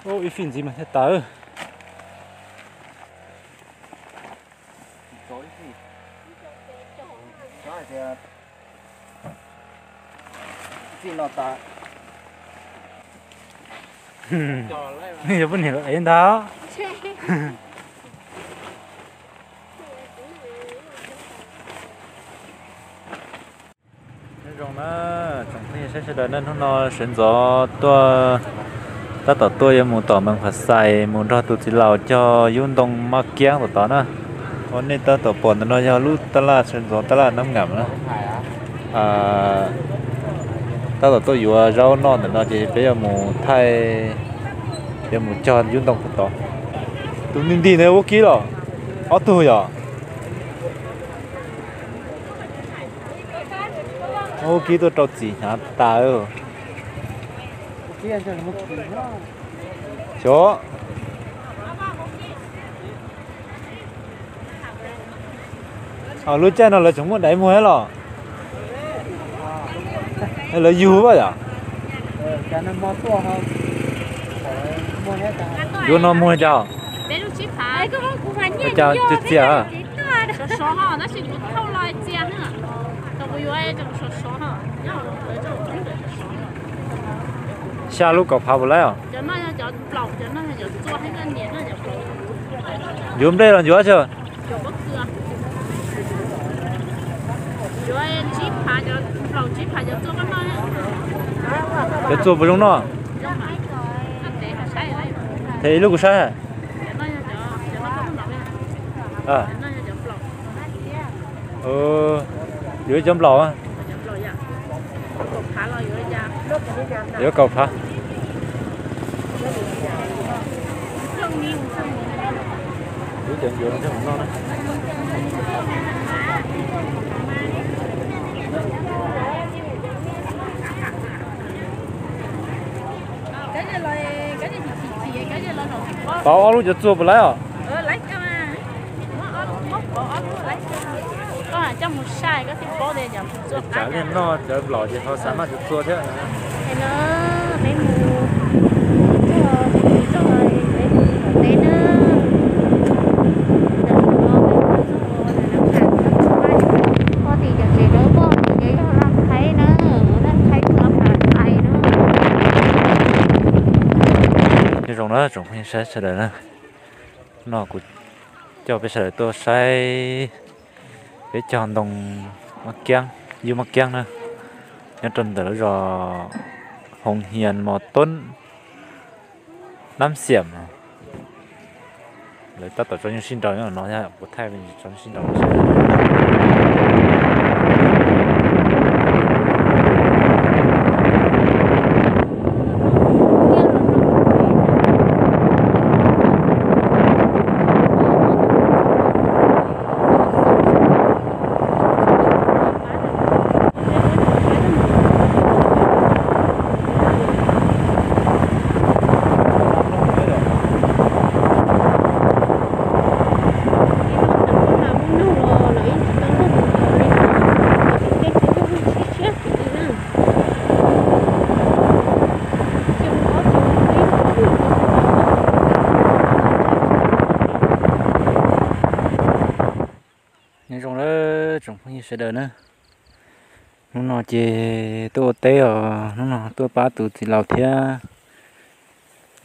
Ib fij ntxiv mas thiaj tas. Yog poj niam los ev ntag. Nyob zoo na, tsoom phooj ywg saib sawv daws na, hnub no sawv ntxov tuaj, tab tom tuaj yuav mus tom Mees Phas Xais mus nrog tus txiv laus cog yub ntoo maj kiab tom tod na. Ua nej tab tom pom ntawm no yog lub taj laj sawv ntxov taj laj Nab Ngam na. Tab tom tuaj yuav zaub noj ntawm no ces peb yuav mus thaij, yuav mus cog yub ntoo tom tod. Tus nti nti ntawd ua kib los? Ob tug yom? Ua kib tuaj rau txim hnyav tas. Xyov. Lub caij no lawv tseem muaj daiv muag thiab los? Lawv yug vaj yom? Yuav no muag cas? Cas txias txias? Xya lub kaum phav puas laib os? Yuav nplej los yuav xwb. Cov txua puas zoo noj? Them ib lub kuv saib. Yuav ib cov nplaum. Yuav kaum phav. Yuav cov ncuav no thiaj mus noj na. Pauv ob lub cov txua puas laib os? Tsav liag noj cov nplaum ces ho xav noj cov txua thiab. Nyob zoo na tsoom phooj ywg saib sawv daws na, no kuv coj peb sawv daws tuaj saib peb cog ntoo mab kiab, yub mab kiab na, nyob rau ntawm lub zos Hoos Hias Mos Toob, Nab Xiam. Lawv tab tom tso nyuj sib nraus nyob no, kuv thaij tso nyuj sib nraus. Nyob zoo lawm tsoom phooj ywg sawv daws na, hnub no ces tuaj ua teb os, hnub no tuaj pab tus txiv laus thiab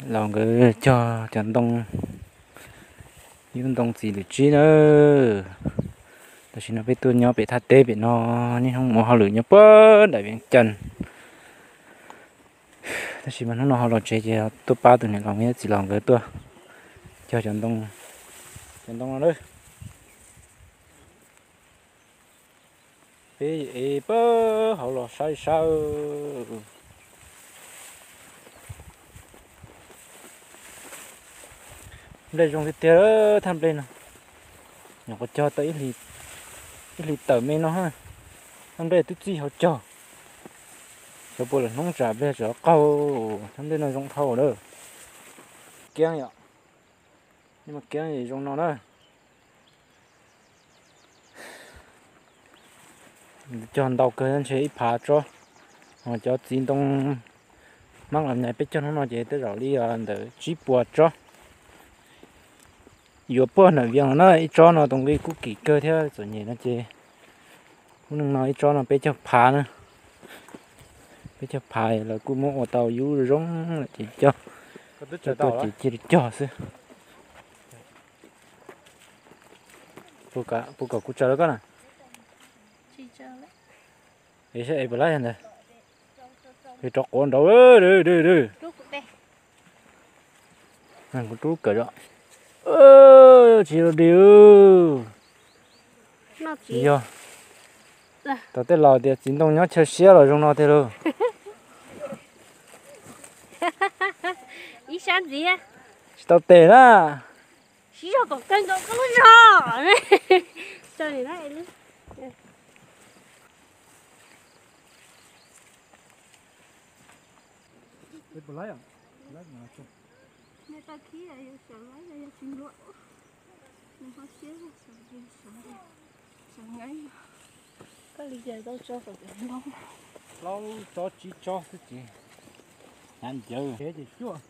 laus nkawd cog cov ntoo, yub ntoo txiv lwm tsib na. Tam sim no peb tuaj nyob pem thaj teb pem no, niaj hnub mus hauj lwm nyob puag nram Vias Cas. Tab sis mas hnub no ho los tsev ces tuaj pab tus niam laus thiab txiv laus nkawd tuaj cog cov ntoo, cov ntoo no na. Peb ev puag hauv los saib saib. Nplej zoo tiag tiag, thaj nplej no nyuam qhuav cog tau ib hlis tawm me no, thaj nplej twb txij hauv cog. Xyov puas lam hnub tsam nplej tseem qaug, thaj nplej no zoo dhau lawm. Kiab yom, nej mas kiab zoo no na. Cog ntau kawg ntshe ib phav tsob, ho cov txiv ntoo Mab los nyais peb caug hnub no ces tej zaum li ntawm tsib puas tsob. Yuav puag ntawm Vias los na, ib tsob no tus nqi kuj kim kawg thiab txom nyem no ces lub neej no ib tsob no peb caug phav na. Peb caug phav lawv kuj muab ua tau yub zoo lawm ces coj, coj tuaj ces cia li cog xwb. Puas kom kuv tsaws rau koj na? Es saib es puas laib ntawd. Es rov quav nraud. Kuv rub kawm os. Tsis los dig. Yog tau tej laus tias txiv ntoo nyob chaw siab los zoo no tiag lauj. Ib sab ntxiv. Tsis tau tes na. Siv zog kom kawg nkaus koj lub zog. Plaub tsob tsib tsob xwb ces hnyav ncawv ces cuaj.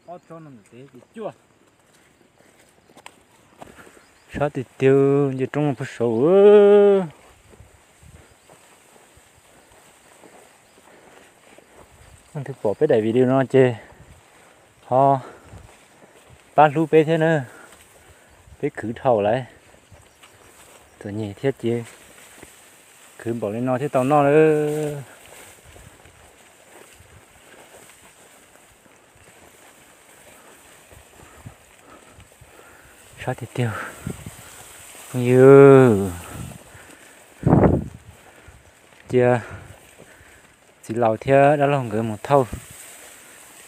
Ob tsob no ntawm tes ces cuaj. Sab tiag tiag, nce roob puag saud. Leej twg pom peb daim video no ces ho pab hlub peb thiab na. Peb khwv dhau lawm, txom nyem thiab ces khwv npaum li no thiaj tau noj lawm. Sab tiag tiag phooj ywg. Cia txiv laus thiab dab laug nkawd mus thauj,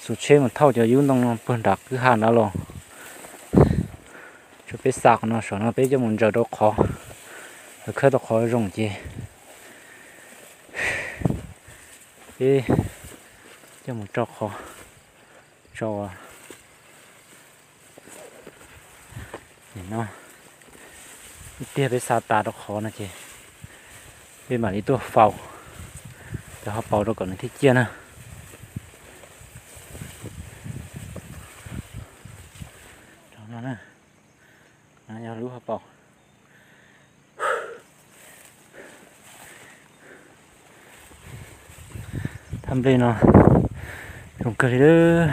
xuas tsheb mus thauj cov yub ntoo no puag nram kwj ha nrad los. Tso peb xa qhov no, saum no peb coj mus ntsaws rau qhov, khawb tau qhov zoo ces peb coj mus tso qhov, tso no. Ib pliag peb xa tas rau qhov no ces peb mam li tuaj faus cov hauv paus rau kom nws thiaj ciaj na. Yog lub hauv paus. Thaj nplej no zoo kawg li lawm.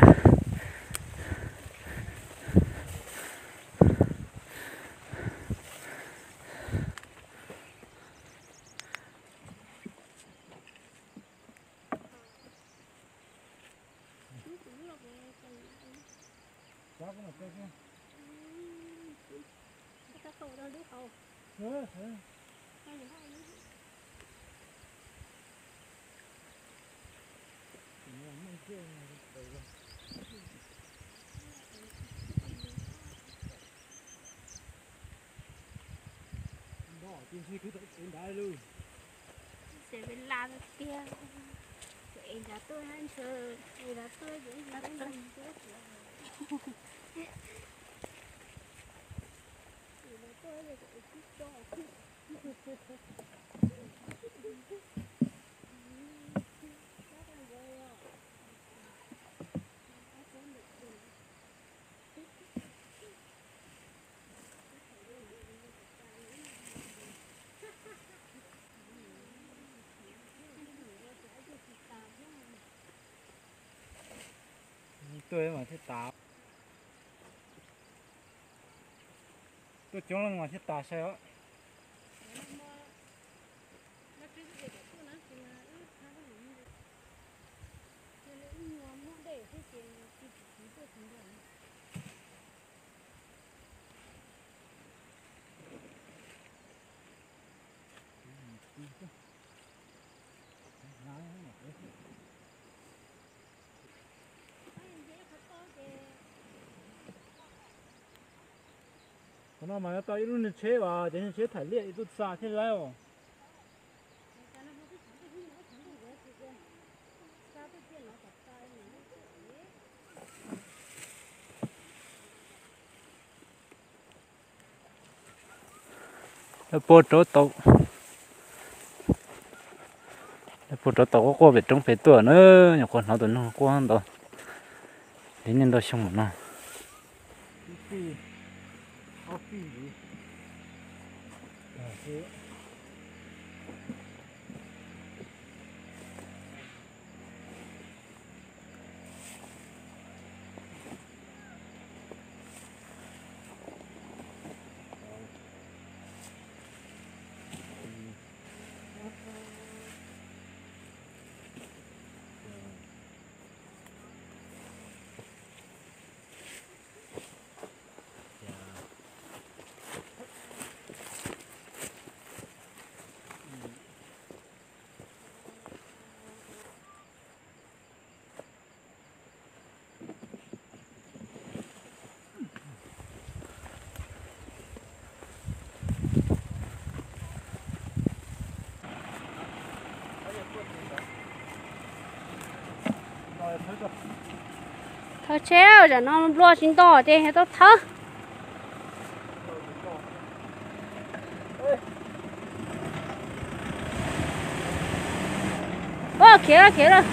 Ces peb la tiag, es nrad tuaj ntshe, es nrad tuaj ces nrad tuaj nrad tuaj. Tuaj mas thiaj tas. Tuaj coob leej mas thiaj tas sai os. Qhov no mas yuav tau ib lub niag tsheb as, cov niag tsheb thaij liaj ib tug xa thiaj laib os. Lawv puag rau tau Puag rov tau quaj quaj pem roob pem tuaj na, nyuam qhuav hnov tus noog quaj ntau li nej ntau xyoo no. Thawb tsheb, tam no nplua tsis nto ces tau thawb. Khiav lawm, khiav lawm.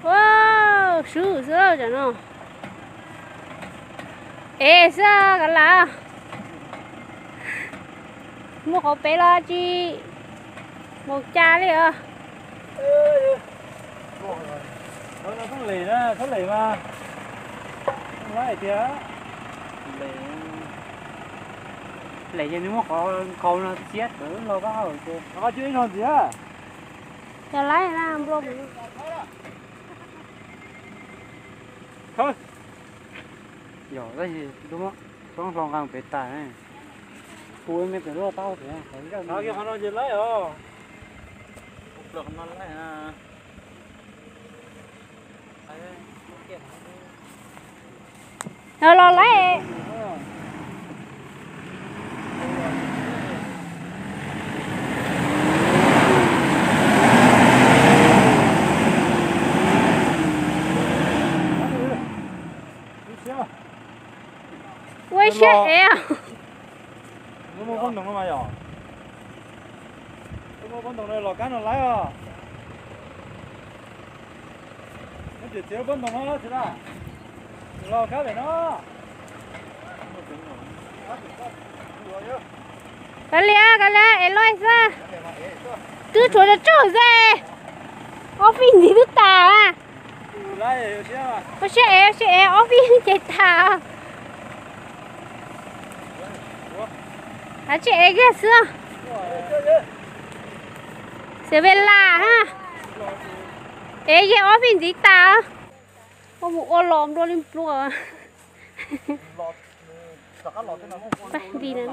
Ua, swb xwb tam no. Ev xwb kav lam. Muaj qhov pem los tsis mus cas li os. Txhob lem na, txhob lem mas. Laib tiag. Lem ces nws muab qhov nkaus no txiab tawm los koj hau ces. Qhov cub ib no ntxiv. Yog laib na nplua mus. Yog tab sis tub muab txhob hlo nqa pem tas. Kuv me pem luaj tau pem. Qhov no ces laib os. Los laib. Ua siab ev. Muaj pob ntoo no mas yog. Muaj pob ntoo no los kab no laib os. Muab txiav txiav pob ntoo no txiv na. Los kab pem no. Kav liam, kav liam, es loj xwb. Twb tshuav tsawg xwb. Ob fij ntxiv twb tas. Ua siab ev, ua siab ev, ob fij ces tas. Hais tsis ev kiag xwb. Xiam ve las ha. Ev yeej ob fij ntxiv tas. Ua mus ua los nplua li nplua. Pab nti na.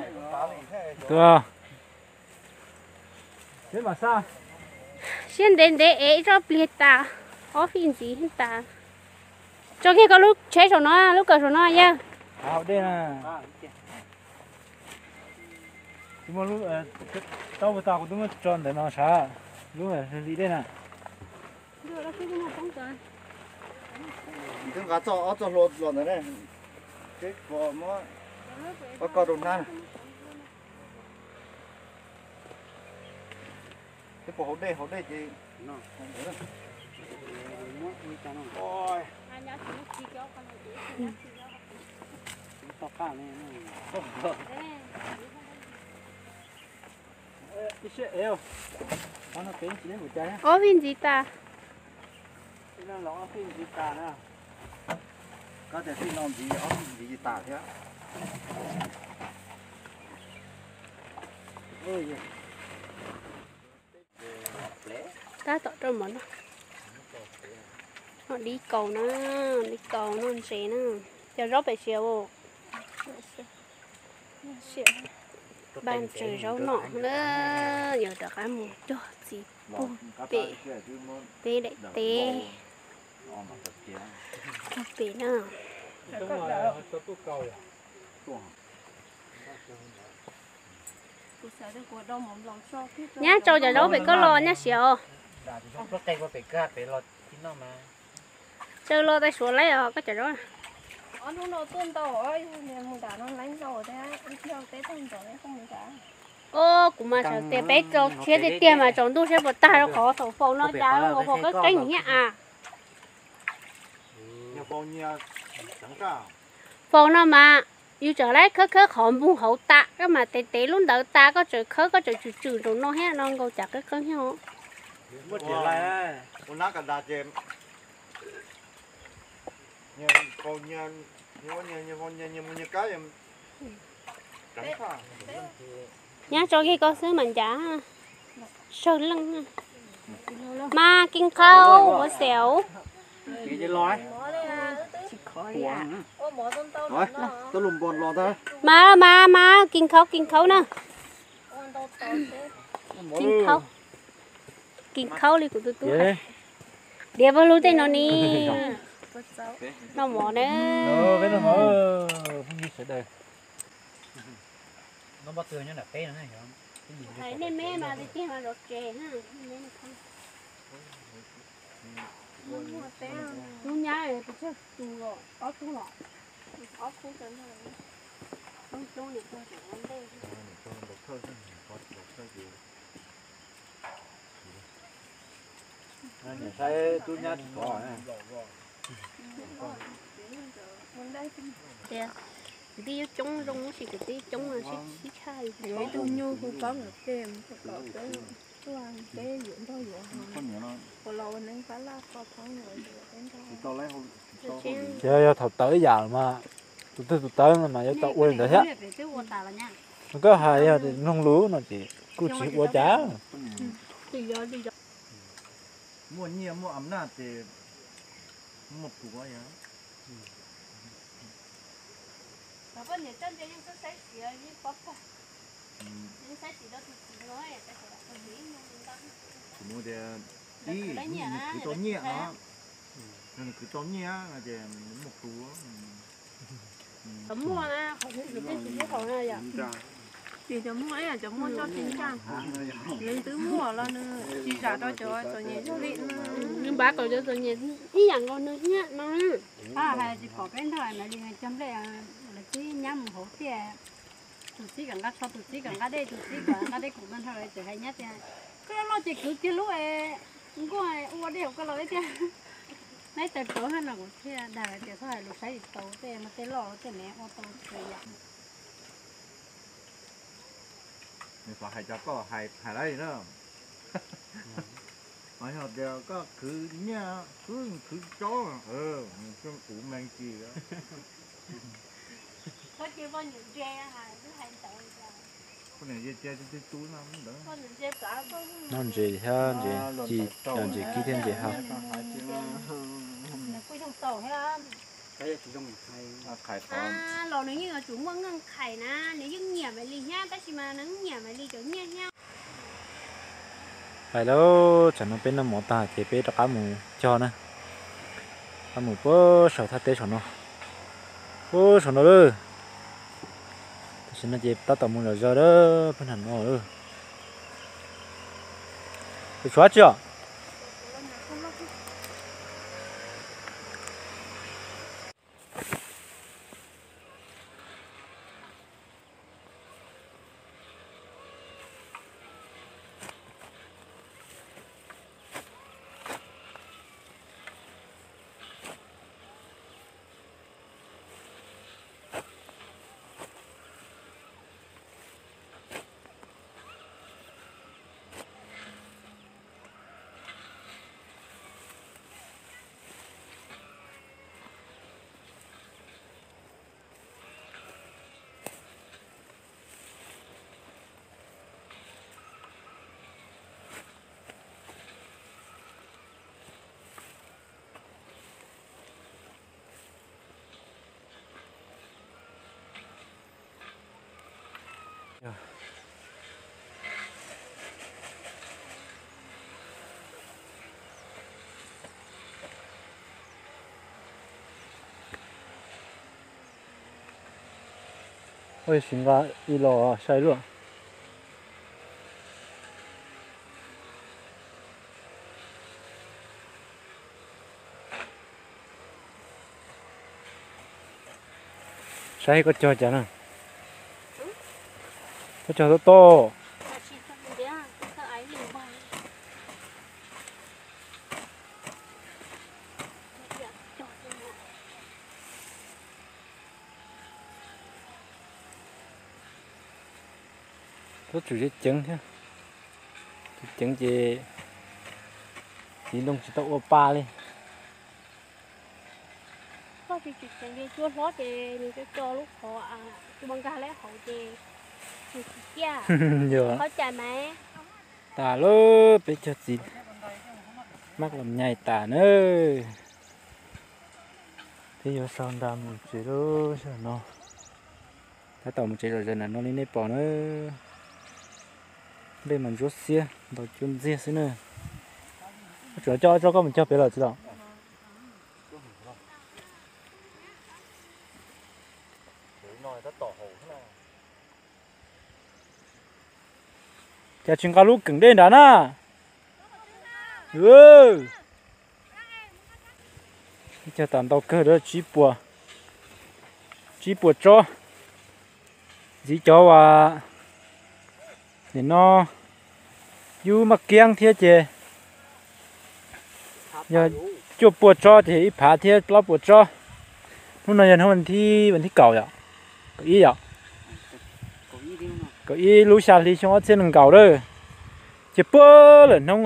Siab ntev ntev ev ib tsob pliag tas, ob fij ntxiv tas. Tso kiag koj lub tsheb saum no, lub kawm saum no yawg. Tsis muaj lub, tau puas tas kuv twb muab tso ntawm no sav, lub hli dej na. Twb nqa txoj ob txoj hlua los ntawd ne, seb puas muab, muab koj rau hnab na. Seb puas haus dej, haus dej ces. Ob fij ntxiv tas. Koj tias fij no ntxiv, ob fij ntxiv tas thiab. Tab tom rau mov no. Noj dib kaus na, dib kaus noj ntses na. Cov zaub pem siav. Npaj ntsaws zaub noj na, yuav rov qab mus cog txiv puag pem teb daim teb puag pem na. Nyab tsau cov zaub pem koj los nyab siav os. Pem los tib noj mas. Tsaws los tas suav laib os koj cov zaub. Os, kuv mas xav tias peb rau tshiab tiag tiag mas tsaus ntuj seb puas tag rau qhov thaum faus no cas ua faus qeeb qeeb thiab as. Faus no mas yus txawm laib khawb khawb qhov npog hauv tas, koj mas tev tev lub ntawd tas, koj txawm khawb koj txawm tswm tswm nraum no thiab no nkaus cas qeeb qeeb thiab os. Nyab tso kiag koj xwb mas ncav sawg leej. Mas kis khaub ua xev. Mas mas mas kis khaub kis khaub na. Kis khaub, kis khaub li kuv tus tub hais. Diav paj hlub tej no ni. Noj mov na. Nej me mas tiag tiag mas zov tsev. Lub nyab pes tsawg tus los? Ob tug los? Ob khub, coob coob niam tuag tseem ua ntej. Saib tub nyab tsis kov. Tias kwv tij yuav coob zoo tab sis kwv tij coob sib sib tshaj li. Yuav ib tug nyuj hu pob nkawd tej mus kom peb tuaj, peb yuav nrog yuav ho ua los ua neeb pab laj kho thoob yuav peb nrog. Yog, yog thaum tawv ib yam mas tus twg tus tawv no mas yuav tau ua li ntawd thiab. Koj hais yog mloog lus no ces kuj tsis ua cas. Muaj nyiaj muaj am naj ces muaj pluas yog. Kuv mus tias ib, nws khwv tau nyiaj no, nws khwv tau nyiaj no ces muaj pluas. Cov muaj na, qhov tsis haum na yom. Ces cov muaj ib yam cov muaj coj tsis ncaj, nws twb muaj los nws tsis zam rau cov txom nyem zog li. Nws npav kom cov txom nyem ib yam nkaus nws thiab no. Hais tsis pom peb nrog Maiv Lis cog nplej, lawv tib nyab mus hauv tiaj, tus txib kom nqa tsho, tus txib kom nqa dej, tus txib kom nqa dej kuv no nrog lawv tseem hais nyab tias, koj loj loj ces kwv kiag lub nkuaj ua dej hauv koj los thiab. Neb tawv tawv no kuv thiaj dag tias txhob hais lus saib tsis taus tej no, tej loj tej me ua tau txhua yam. Nws xav hais cas koj hais hais lawm na. Mas yog tias koj khwv nyiaj, khwv khwv tsob, kuv meej ci. Noj ntses thiab ntses ci, ntses kib thiab ntses hav. Los nws yeej yuav tsum muaj nqeej khais na, nws yeej nyiam Maiv Lis thiab, tab sis mas nws yeej nyiam Maiv Lis cov nyiaj thiab. Hais lauj, tsam no peb noj mov tag ces peb rov qab mus cog na. Rov qab mus puag saum thaj teb saum no, puag saum no lawm. Tam sim no ces tab tom mus zom zaws lawm, puag nram no lawm. Tshuav tsi os? Ua ib sim nqa ib lo sai luaj. Saib koj cog cas na. Koj cog tau tau. Txhob tsum ceev ceev thiab, tsum ceev ces txiv ntoo tsis tau ua pa li. Koj tsis tsum ceev ces cua hlob ces nws co co lub qhov, cua nkag lawm hauv ces nws tsis ciaj. Qhov cais mas. Tas lawm, peb cog txiv mab los nyais tas na. Peb yuav sau nra mus tsev lub sij hawm no. Tab tom mus tsev zom zaws ntawm no li nej pom na. Nplej mas ntsuab xiab ntau cuab ntxiag xwb na. Tsuas coj tso koj mus cog pem lawm txiv los. Cas tsis nqa lub keem dej nrad na. Cog tas ntau kawg, tsib puas, tsib puas tsob. Ntxiv cov uas nim no yub maj kiab thiab ces yog cuaj puas tsob ces ib phav thiab plaub puas tsob. Hnub no yog hnub vas thib, vas thib kaum yom, kaum ib yom, kaum ib lub xya hli xyoo ob txhiab nees nkaum lawm. Ces puag lawm hnub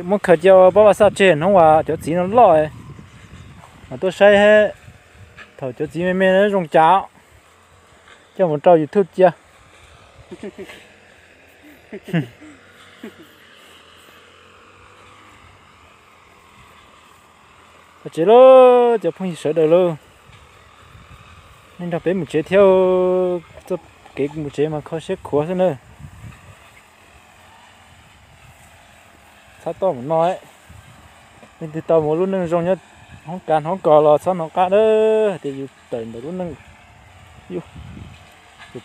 muab khaws cia pab Vaj Xaj tseg hnub uas cov txiv no loj, mas tuaj saib thaum cov txiv me me zoo cas, coj mus rau YouTube cia. Pov tsev lauj, cov phooj ywg sawv daws lauj, nej nrog peb mus tsev thiab. Txoj kev mus tsev mas kho siab khuav xwb na. Txhob toj mus no, leej twg tau mus lub neej zoo nyob hoob kav hoob kos los txhob hnov qab na, hais tias yus tawm ntawm lub neej, yus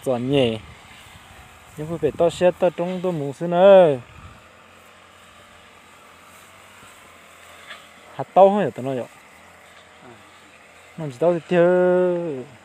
txom nyem, yus pheej pem toj siab toj roob tuaj mus xwb na. Hav taub yom, tam no yom, noj tsis tau tiag tiag.